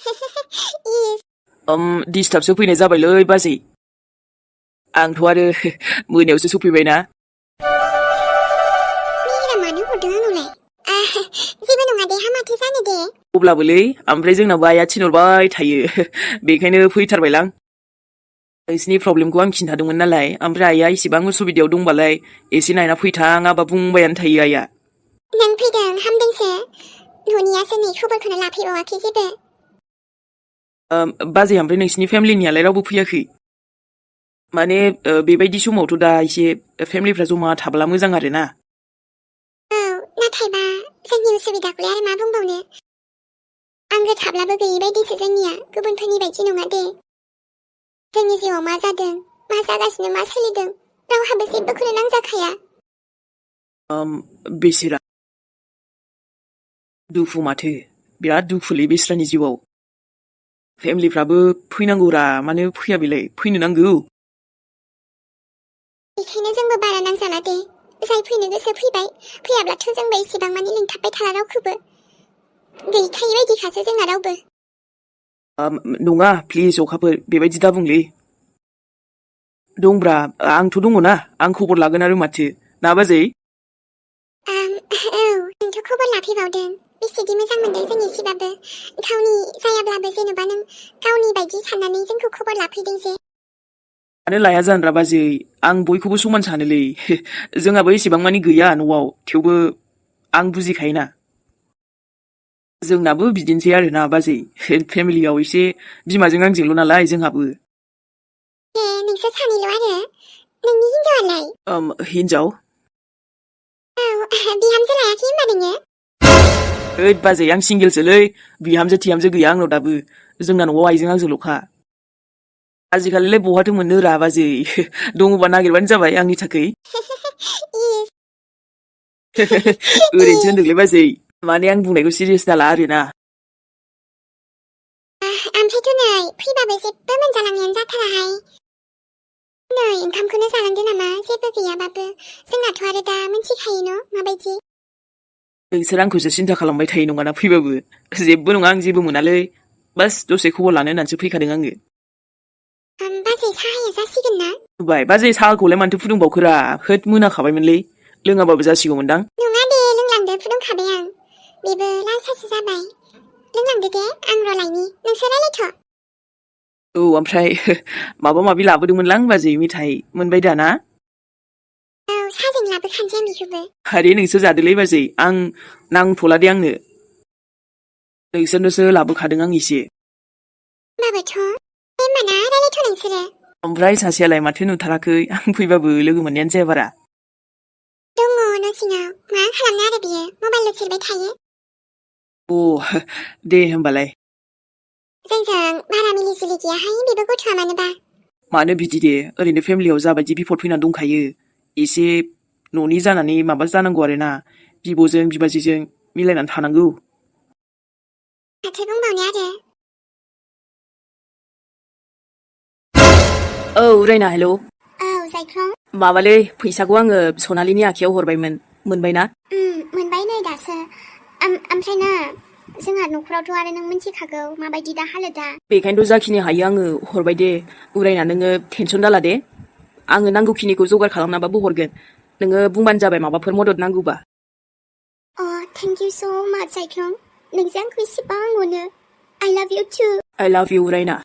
Yes. डिस्टार्बसो फैनाय जाबायलै बाजै आंथ' आरो मोनायावसो सफैबायना मेरा मानो हरदों आंनावलाय जेबो नङा दे हामाथो जानो दे अब्लाबोलै ओमफ्राय जोंनाबो आइया थिनहरबाय थायो बेखायनो फैथारबायलां नोंसिनि प्रब्लेमखौ आं खिन्थादोंमोन नालाय ओमफ्राय आइया इसेबां उसुबिदायाव दंबालाय एसे नायना फैथां आबा बुंबायानो थायो आइया नों फैदों हामदोंसो न'नियासो नै खबरखौनो लाफैबावाखै जेबो बाजै ओमफ्राय नोंसिनि फेमिलिनियालाय रावबो फैयाखै माने बेबायदि समावथ' दा एसे फेमिलिफ्रा जमा थाब्ला मोजां आरो ना औ नाथायबा जोंनि उसुबिदाखौलाय आरो मा बुंबावनो आंगो थाब्लाबो गैयै बायदिसो जोंनिया गुबुनफोरनि बायदि नङा दे जोंनि जिउआव मा जादों मा जागासिनो मा सोलिदों रावहाबो जेबोखौनो नांजाखाया बेसेरा दुखु माथो बिराद दुखुलै बेस्रानि जिउआव फेमिलिफ्राबो फैनांगौरा मानो फैया बेलाय फैनो नांगौ बेखायनो जोंबो बारा नांजाला दे जाय फैनो गोसो फैबाय फैयाब्लाथ' जोंबो इसेबां मानि लिंथाबबाय थाला रावखौबो गैखायै बायदिखासो जोंना रावबो नङा प्लिज अखाफोर बेबायदि दाबुंलै दंब्रा आंथ' दङ ना आं खबर लागोन आरो माथो ना बाजै औ नोंथ' खबर लाफैबावदों बेसेदि मोजां मोनदों जों एसेबाबो गावनि जायाब्लाबो जेन'बा नों गावनि बायदि साननानै जोंखौ खबर लाफैदों जे मानो लाया जानरा बाजै आं बयखौबो समान सानोलै जोंहाबो एसेबां मानि गैया न'आव थेवबो आं बुजिखायोना जोंनाबो बिदिनोसै आरो ना बाजै फेमिलियाव एसे बिमाजों आंजोंल' नालाय जोंहाबो ए नोंसोर सानैल' आरो नोंनि हिनजावालाय हिनजाव औ बिहामजो लायाखै होनबा नोङो ओइ बाजै आं सिंगेलसोलै बिहामजो थिहामजो गैया आंनाव दाबो जोंना न'आव आइजों आंजोंल'खा आजिखालिलाय बहाथो मोननो रा बाजै दङबा नागिरबानो जाबाय आंनि थाखाय ओरैनोसो होनदोंलै बाजै माने आं बुंनायखौ सिरियास दाला आरोना ओमफ्रायथ' नै फैबाबो जेबो मोनजालांनायानो जाथाराहाय नै ओंखामखौनो जालांदो नामा जेबो गैयाबाबो जोंनाथ' आरो दा मिथिखायो न' माबायदि नोंसोर आंखौसो सिन्था खालामबाय थायो नङाना फैबाबो जेबो नङा आं जेबो मोनालै बास दसे खबर लानो होननानैसो फैखादों आङो बाजै साहाया जासिगोन ना बाय बाजै साहाखौलाय मानोथो फुदुंबावखोरा होद मोनाखाबायमोनलै लोङाबाबो जासिगौमोनदां नङा दे लोंलांदो फुदुंखाबाय आं बेबो लाल सासो जाबाय लोंलांदो दे आं र' लायनि नोंसोर रायलायथ' औ ओमफ्राय माबा माबि लाबोदोंमोनलां बाजै मेथाइ मोनबाय दाना औ साहाजों लाबोखानोसै आं बेखौबो आरे नोंसोर जादोलै बाजै आं नांथ'ला दे आंनो नोंसोरनोसो लाबोखादों आं एसे होमबाबोथ' दे होमबाना रायलायथ' नोंसोरो ओमफ्राय सासेयालाय माथो नुथाराखै आं फैबाबो लोगो मोननायानो जाया बारा दङ न' सिङाव मा खालामनो आरो बियो मबाइलल' सेरबाय थायो दे होमबालाय जोंजों बारा मिलि-जुलि गैयाहाय बेबो गथ'आ मानोबा मानो बिदि दे ओरैनो फेमिलियाव जाबायदि बिपद फैनानै दंखायो एसे न'नि जानानै माबा जानांगौ आरोना बिब'जों बिबाजैजों मिलायनानै थानांगौ माथो बुंबावनो आरो औ रायना हेल' औ जायख्लं माबालै फैसाखौ आङो सनालिनि आखायाव हरबायमोन मोनबायना मोनबाय नै दासो ओमफ्राय ना जोंहा न'खरावथ' आरो नों मिथिखागौ माबायदि दा हालोदा बेखायनोथ' जाखिनि हायो आङो हरबाय दे उरायना नोङो टेनसन दाला दे आङो नांगौखिनिखौ जगार खालामनाबाबो हरगोन नोङो बुंबानो जाबाय माबाफोर मदद नांगौबा थेंक इउ स' माच जायख्लं नोंजों आंखौ इसिबां अनो आइ लाभ इउ टु आइ लाभ इउ रायना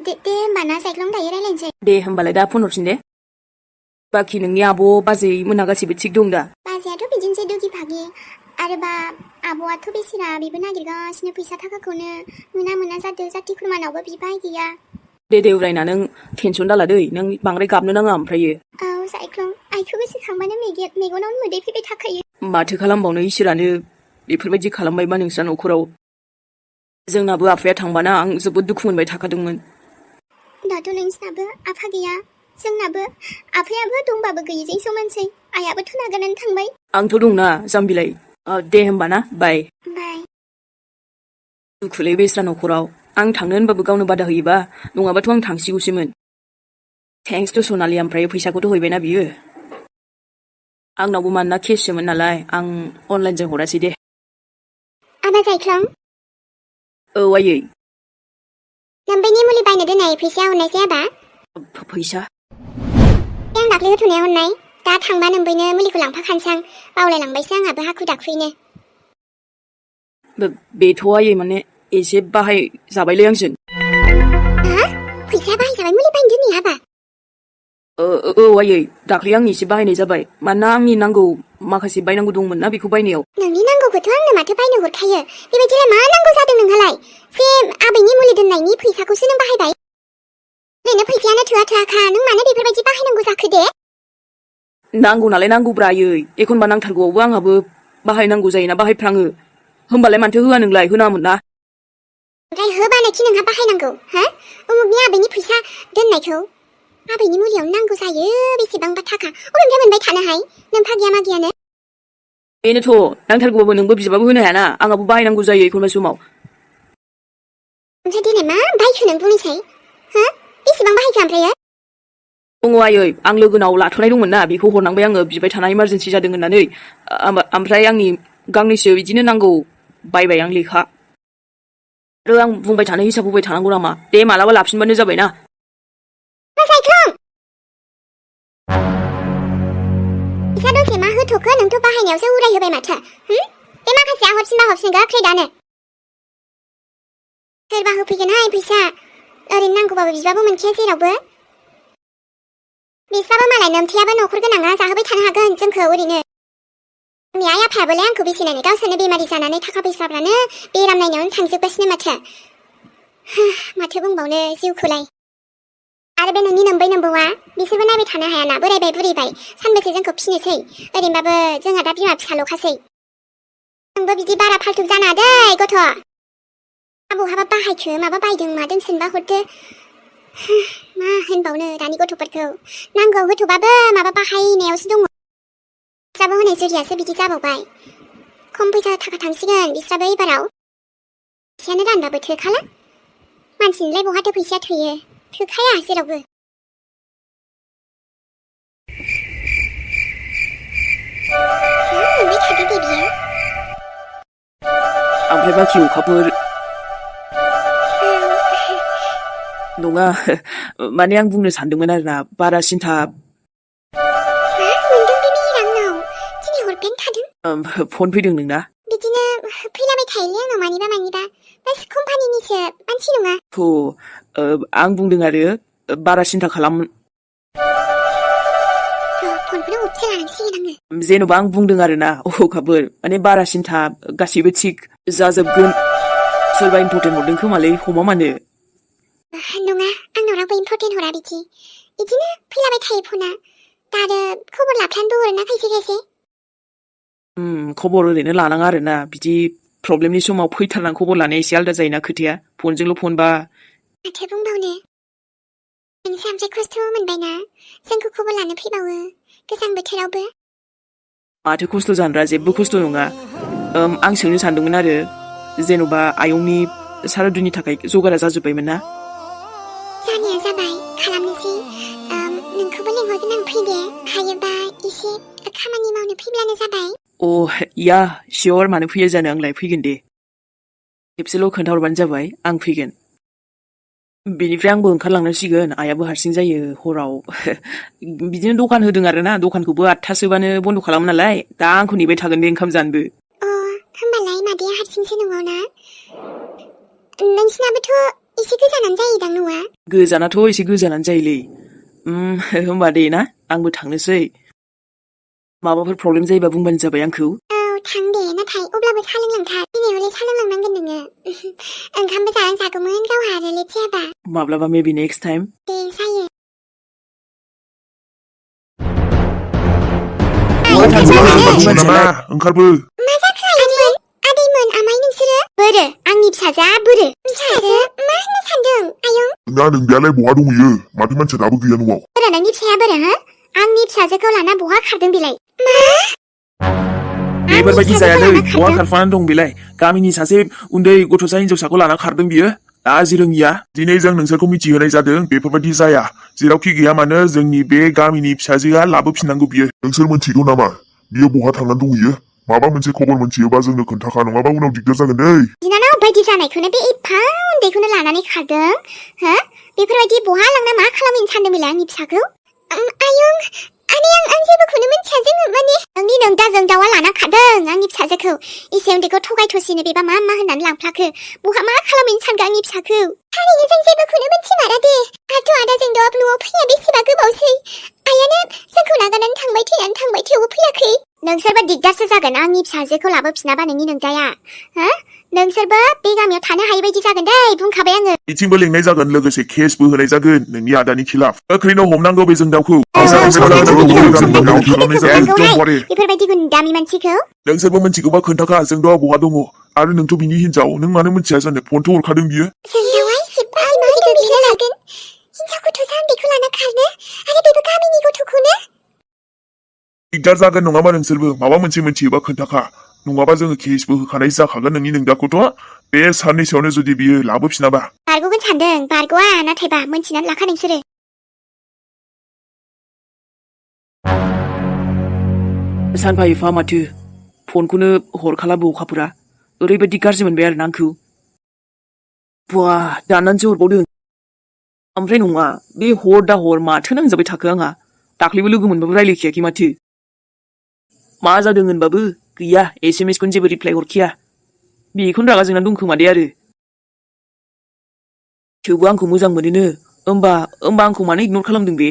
दे होमबा ना जायख्लं दायो रायलायनोसै दे होमबालाय दा फन हरफिन दे बाखि नोंनि आब' बाजै मोनहा गासिबो थिग दं दा बाजैयाथ' बिदिनोसै दुगि भागि आरोबा आब'आथ' बेसेरा बेबो नागिरगासिनो फैसा थाखाखौनो मोना जादों जाथि खुरमानावबो बिबाय गैया दे उरायना नों टेनसन दाला दै नों बांद्राय गाबनो नाङा ओमफ्रायो औ जायख्लं आइखौ गोसोखांबानो मेगनावनो मोदै फैबाय थाखायो माथो खालामबावनो इसोरानो बेफोरबायदि खालामबायबा नोंस्रा न'खराव जोंनाबो आफाया थांबाना आं जोबोद दुखु मोनबाय थाखादोंमोन दाथ' नोंसिनाबो आफा गैया जोंनाबो आफायाबो दंबाबो गैयिजों समानसै आइयाबोथ' नागारनानै थांबाय आंथ' दंना जाम्बिलाय दे होमबा ना बाय दुखुलै बेस्रा न'खराव आं थांनो होनबाबो गावनो बादा होयोबा नङाबाथ' आं थांसिगौसोमोन थेंक्स टु सनालि ओमफ्राय फैसाखौथ' हैबायना बियो आंनावबो मानोना केससोमोन नालाय आं अनलाइनजों हरासै दे आबा जायख्लं आयै नोमबैनि मुलि बायनो दोननाय फैसाया हरनाय जायाबा फैसा आं दाख्लै होथ'नाया हरनाय दा थांबा नोमबैनो मुलिखौ लांफाखानोसां बावलायलांबायसो आंहाबो हाखु दाखुयैनो बेथ' आयै माने एसे बाहाय जाबायलै आंजों हा फैसा बाहायजाबाय मुलि बायनो दोननाया हाबा आयै दाख्लै आं एसे बाहायनाय जाबाय मानोना आंनि नांगौ माखासे बायनांगौ दंमोन ना बेखौ बायनायाव नोंनि नांगौखौथ' आंनो माथो बायनो हरखायो बेबायदिलाय मा नांगौ जादों नोंहालाय जे आबैनि मुलि दोननायनि फैसाखौसो नों बाहायबाय ओरैनो फैसायानो थोआ नों मानो बेफोरबायदि बाहायनांगौ जाखो दे नांगौ नालाय नांगौब्रा आयै एखनबा नांथारगौआवबो आंहाबो बाहायनांगौ जायोना बाहायफ्राङो होमबालाय मानोथो होआ नोंलाय होनामोन ना ओमफ्राय होबानोखि नोंहा बाहायनांगौ हा उमुगनि आबैनि फैसा दोननायखौ आबैनि मुलियाव नांगौ जायो बेसेबांबा थाखा अबेनिफ्राय मोनबाय थानोहाय नोंहा गैया मा गैयानो बेनोथ' नांथारगौबाबो नोंबो बिबाबो होनो हायाना आंहाबो बाहायनांगौ जायो एखनबा समाव ओमफ्राय देनाय मा बायखो नों बुंनोसै हा बेसेबां बाहायखो ओमफ्रायो दङ आयै आं लोगोनाव लाथ'नाय दंमोन ना बेखौ हरनांबाय आङो बिबाय थानाय इमारजेन्सि जादों होननानै ओमफ्राय आंनि गांनैसो बिदिनो नांगौ बायबाय आं लेखा आरो आं बुंबाय थानो हिसाब होबाय थानांगौ नामा दे मालाबा लाफिनबानो जाबाय ना फैसा दसे मा होथ'खो नोंथ' बाहायनायावसो उरायहोबाय माथो बे माखासेया हरफिनबा हरफिन गोख्रै दानो सोरबा होफैगोनहाय फैसा ओरैनो नांगौबाबो बिबाबो मोनखाया जेरावबो बिस्राबो मालाय नोमथेयाबो न'खर गोनाङा जाहोबाय थानो हागोन जोंखौ ओरैनो आंनि आइ आफायाबोलाय आंखौ बेसे नायनो गावसोरनो बेमारि जानानै थाखा फैसाफ्रानो बेराम नायनायावनो थांजोबगासिनो माथो बुंबावनो जिउखौलाय आरो बे नोंनि नोमबौआ बिसोरबो नायबाय थानो हायाना बोरायबाय बुरैबाय सानबेसे जोंखौ फिनोसै ओरैनोबाबो जोंहा दा बिमा फिसाल'खासै नोंबो बिदि बारा फाल्थु जानाङा दै गथ' बहाबा बाहायखो माबा बायदों मादों सोंबा हरदो मा होनबावनो दानि गथ'फोरखौ नांगौआव होथ'बाबो माबा बाहायनायावसो दङ बिस्राबो हनै जुरियासो बिदि जाबावबाय खम फैसा थाखा थांसिगोन बिस्राबो एबाराव फैसायानो रानबाबो थोखाला मानसिनिलाय बहाथो फैसाया थोयो थोखाया जेरावबो मोनबाय थादो दे बियो ओमफ्राय बाखि अखाफोर नङा माने आं बुंनो सानदोंमोन आरोना बारा सिन्था मोनदों बे आंनाव दिनै हरबायानो थादों फन फैदों नोंना बिदिनो फैलाबाय थायोलै आंनाव मानिबा बास कम्पानिनिसो मानसि नङा आं बुंदों आरो बारा सिन्था खालाम फनखौनो हरसो लानांसिगोन आङो जेन'बा आं बुंदों आरोना अखाफोर माने बारा सिन्था गासैबो थिग जाजोबगोन सोरबा इम्परटेन्ट हरदों खोमालै हमा मानो नङा आंनाव रावबो इम्परटेन्ट हरा बिदिनो फैलाबाय थायो फना दा आरो खबर लाफ्लानोबो हरोना खायसे खबर ओरैनो लानाङा आरोना बिदि प्रब्लेमनि समाव फैथारनानै खबर लानाया एसे आलदा जायोना खोथाया फनजोंल' फनबा माथो बुंबावनो नोंसो ओमफ्राय खस्थ' मोनबायना जोंखौ खबर लानो फैबावो गोजां बोथोरावबो माथो खस्थ' जानोब्रा जेबो खस्थ' नङा आं सोंनो सानदोंमोन आरो जेन'बा आयंनि सारादुनि थाखाय जगारा जाजोब्बायमोन ना जानाया जाबाय खालामनोसै नोंखौबो लिंहरगोन आं फैदे हायोबा एसे खामानि मावनो फैब्लानो जाबाय या सियर मानो फैया जानो आंलाय फैगोन दे खेबसेल' खोन्थाहरबानो जाबाय आं फैगोन बेनिफ्राय आंबो ओंखारलांनांसिगोन आइयाबो हारसिं जायो हराव बिदिनो दखान होदों आरोना दखानखौबो 8टासोबानो बन्द' खालामो नालाय दा आंखौ नेबाय थागोन दे ओंखाम जानोबो होमबालाय मादैया हारसिंसो न'आव ना नोंसिनाबोथ' एसे गोजानानो जायोदां न'आ गोजानाथ' एसे गोजानानो जायोलै होमबा दे ना आंबो थांनोसै माबाफोर प्रब्लेम जायोबा बुंबानो जाबाय आंखौ थां दे नाथाय अब्लाबो साहा लोंलांथार दिनै हले साहा लोंलांनांगोन नोङो ओंखामबो जानो जागौमोन गावहा आरो लेट जायाबा माब्लाबा मेबि नेक्स्ट टाइम दे जायो ओंखारबो मा जाखो आदैमोन आमाय नोंसोरो बोरो आंनि फिसाजोआ बोरो फिसाजो मा होननो सानदों आयं ना नोंनियालाय बहा दंहैयो माथो मानसिया दाबो गैया न'आव बोरो नोंनि फिसाया बोरो हो आंनि फिसाजोखौ लाना बहा खारदों बेलाय बेफोरबायदि जायादै बहा खारफानानै दं बेलाय गामिनि सासे उन्दै गथ'सा हिनजावसाखौ लाना खारदों बियो लाजि रोङिया दिनै जों नोंसोरखौ मिथिहोनाय जादों बेफोरबायदि जाया जेरावखि गैया मानो जोंनि बे गामिनि फिसाजोआ लाबोफिननांगौ बियो नोंसोर मिथिगौ नामा बियो बहा थांनानै दंहैयो माबा मोनसे खबर मोनथियोबा जोंनो खोन्थाखा नङाबा उनाव दिगदार जागोन दै बिनानाव बायदि जानायखौनो बे एफा उन्दैखौनो लानानै खारदों हो बेफोरबायदि बहा लांना मा खालामहैनो सानदों बेलाय आंनि फिसाखौ आयं आं जेबोखौनो मिथिया जोङो माने नोंनि नोंदाजों दाउआ लाना खारदों आंनि फिसाजोखौ एसे उन्दैखौ थगायथ'सिनो बेबा मा होननानै लांफ्लाखो बहा मा खालामहैनो सानदों आंनि फिसाखौ थारैनो जों जेबोखौनो मिथिमारा दे आरो आदाजों दाउआ न'आव फैया बेसेबा गोबावसै आइयानो जोंखौ नागारनानै थांबाय थेवबो फैयाखै नोंसोरबो दिगदारसो जागोन आंनि फिसाजोखौ लाबोफिनाबा नोंनि नोंदाया हो नोंसोरबो बे गामियाव थानो हायै बायदि जागोन दै बुंखाबाय आङो बिथिंबो लेंनाय जागोन लोगोसे केसबो होनाय जागोन नोंनि आदानि खिलाफ गोख्रैनो हमनांगौ बे जों दाउखौ बेफोरबायदि गुन्दामि मानसिखौ नोंसोरबो मिथिगौबा खोन्थाखा जों दाउआ बहा दङ आरो नोंथ' बिनि हिनजाव नों मानो मिथिया जानो फनथ' हरखादों बियो हिनजावखौथ' जाम्बिखौ लाना खारनो आरो बेबो गामिनि गथ'खौनो दिगदार जागोन नङाबा नोंसोरबो माबा मोनसे मिथियोबा खोन्थाखा नङाबा जोङो केसबो होखानाय जाखागोन नोंनि नोंदाखौथ' बे साननैसोआवनो जुदि बियो लाबोफिनाबा बारग'गोन सानदों बारग'आ नाथायबा मोनथिनानै लाखा नोंसोरो सानफा एफा माथो फनखौनो हरखालाबो अखाफोरा ओरैबायदि गाज्रि मोनबाय आरो आंखौ बुवा दाननानैसो हरबावदों ओमफ्राय नङा बे हर दा हर माथो नांजाबाय थाखो आंहा दाख्लैबो लोगो मोनबाबो रायलायखायाखै माथो मा जादों होनबाबो गैया SMS खौनो जेबो रिप्लाय हरखाया बेखौनो रागा जोंनानै दंखोमा दे आरो थेवबो आंखौ मोजां मोनोनो होमबा आंखौ मानो इगनर खालामदों बे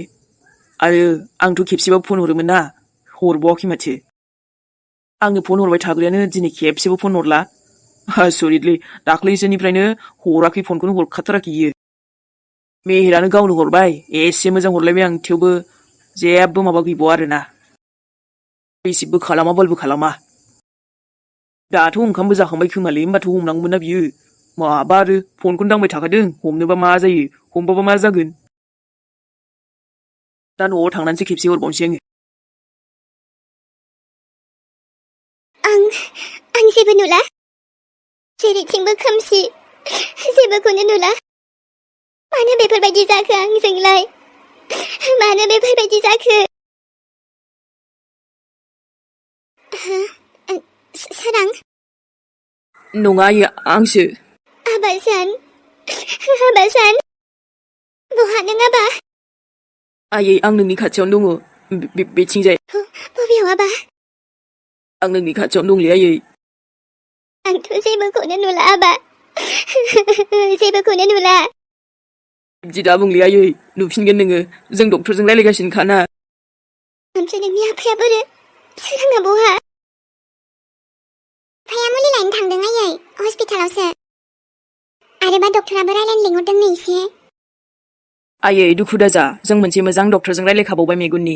आरो आंथ' खेबसेबाबो फन हरोमोन ना हरबावाखै माथो आंनो फन हरबाय थाग्रायानो दिनै खेबसेबो फन हरला आसरितलै दाख्लैसोनिफ्रायनो हराखै फनखौनो हरखाथाराखै इयो मेहेरानो गावनो हरबाय एसे मोजां हरलायबाय आं थेवबो जेबो माबा गैबावा आरोना रिसिभबो खालामा बलबो खालामा दाथ' ओंखामबो जाखांबाय खोमालै होमबाथ' हमनांगौमोन ना बियो माबा आरो फनखौनो दांबाय थाखादों हमनोबा मा जायो हमबाबा मा जागोन दा न'आव थांनानैसो खेबसे हरबावनोसै आं जेबो नुला जेरैथिंबो खोमसि जेबोखौनो नुला मानो बेफोरबायदि जाखो आंजोंलाय मानो बेफोरबायदि जाखो सोरां नङा आंसो आबासान बहा नों आबा आयै आं नोंनि खाथियावनो दङ बेथिंजाय बबेयाव आबा आं नोंनि खाथियावनो दंलै आयै आंथ' जेबोखौनो नुला आबा जेबोखौनो नुला बिदि दा बुंलै आयै नुफिनगोन नोङो जों डक्टरजों रायलायगासिनोखाना ओमफ्राय नोंनि आफाया बोरो सोराङा बहा आफाया मुलि लायनो थांदों आयै हस्पिटालावसो आरोबा डक्टराबो रायलायनो लिंहरदोंनो एसे आयै दुखु दाजा जों मोनसे मोजां डक्टरजों रायलायखाबावबाय मेगननि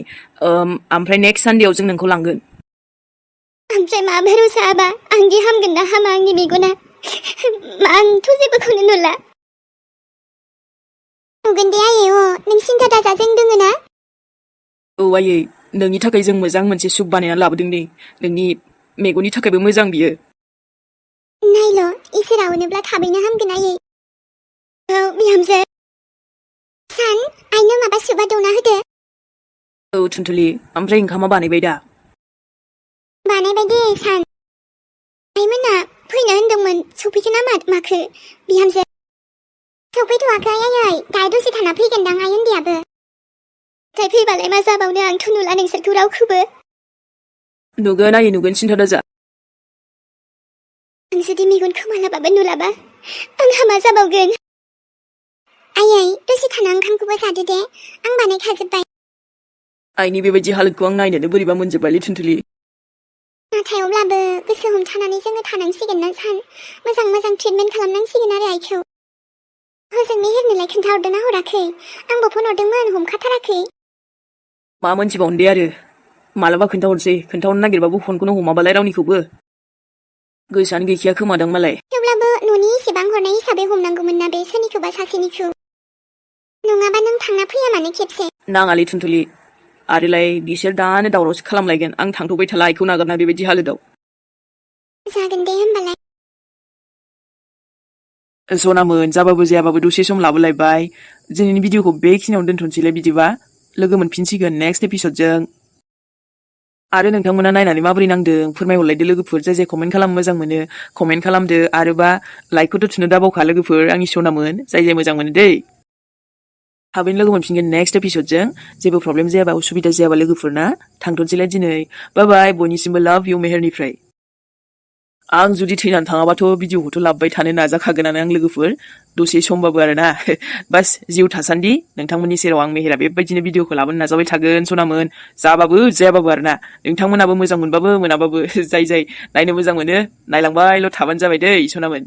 ओमफ्राय नेक्स्ट सानडेआव जों नोंखौ लांगोन ओमफ्राय मा भरोसा आबा आंदि हामगोन ना हामा आंनि मेगना आंथ' जेबोखौनो नुला नुगोन दे आयै नों सिन्था दाजा जों दोङो ना औ आयै नोंनि थाखाय जों मोजां मोनसे सुप बानायना लाबोदों नै नोंनि मेगननि थाखायबो मोजां बियो नायल' इसोरा अनोब्ला थाबैनो हामगोन आयै औ बिहामजो सान आइनो माबा सुपा दौना होदो औ थुनथुलि ओमफ्राय ओंखामा बानायबाय दा बानायबाय दे सान आइमोना फैनो होनदोंमोन सफैखो ना माखो बिहामजो सफैथ'वाखै आयै दाय दसे थाना फैगोनदां आइ उन्दैयाबो दाय फैबालाय मा जाबावनो आंथ' नुला नोंसोरखौ रावखौबो नुगोन आयै नुगोन सिन्था दाजा आं जुदि मेगन खोमालाबाबो नुलाबा आंहा मा जाबावगोन आयै दसे थाना ओंखामखौबो जादो दे आं बानायखाजोब्बाय आइनि बेबायदि हालोदखौ आं नायनोनो बोरैबा मोनजोब्बायलै थुनथुलि नाथाय अब्लाबो गोसो हमथानानै जोङो थानांसिगोन ना सान मोजां ट्रिटमेन्ट खालामनांसिगोन आरो आइखौ हजों मेहेरनोलाय खोन्थाहरदोंना हराखै आंबो फन हरदोंमोन हमखाथाराखै मा मोनथिबावनो दे आरो मालाबा खोन्थाहरनो नागिरबाबो फनखौनो हमाबालाय रावनिखौबो गोसोआनो गैखाया खोमादां मालाय थेवब्लाबो न'नि इसेबां हरनाय हिसाबै हमनांगौमोन ना बे सोरनिखौबा सासेनिखौ नङाबा नों थांना फैया मानो खेबसे नाङालै थुनथुलि आरोलाय बिसोर दानो दावरावसो खालामलायगोन आं थांथ'बाय थाला आइखौ नागारना बेबायदि हालोदाव जागोन दे होमबालाय सनामोन जाबाबो जायाबाबो दसे सम लाबोलायबाय दिनैनि भिडिअखौ बेखिनियावनो दोनथ'नोसैलाय बिदिबा लोगो मोनफिनसिगोन नेक्स्ट एपिसडजों आरो नोंथांमोना नायनानै माबोरै नांदों फोरमायहरलायदो लोगोफोर जाय जाय कमेन्ट खालामनो मोजां मोनो कमेन्ट खालामदो आरोबा लाइकखौथ' थुनो दाबावखा लोगोफोर आंनि सनामोन जाय जाय मोजां मोनो दै थाबैनो लोगो मोनफिनगोन नेक्स्ट एपिसडजों जेबो प्रब्लेम जायाबा उसुबिदा जायाबा लोगोफोरना थांथ'नोसैलाय दिनै बाय बयनिसिमबो लाभ इउ मेहेरनिफ्राय आं जुदि थैनानै थाङाबाथ' भिडिअखौथ' लाबोबाय थानो नाजाखागोनानो आं लोगोफोर दसे समबाबो आरोना बास जिउ थासान्दि नोंथांमोननि सेराव आं मेहेरा बेबायदिनो भिडिअखौ लाबोनो नाजाबाय थागोन सनामोन जाबाबो जायाबाबो आरोना नोंथांमोनाबो मोजां मोनबाबो मोनाबाबो जाय जाय नायनो मोजां मोनो नायलांबायल' थाबानो जाबाय दै सनामोन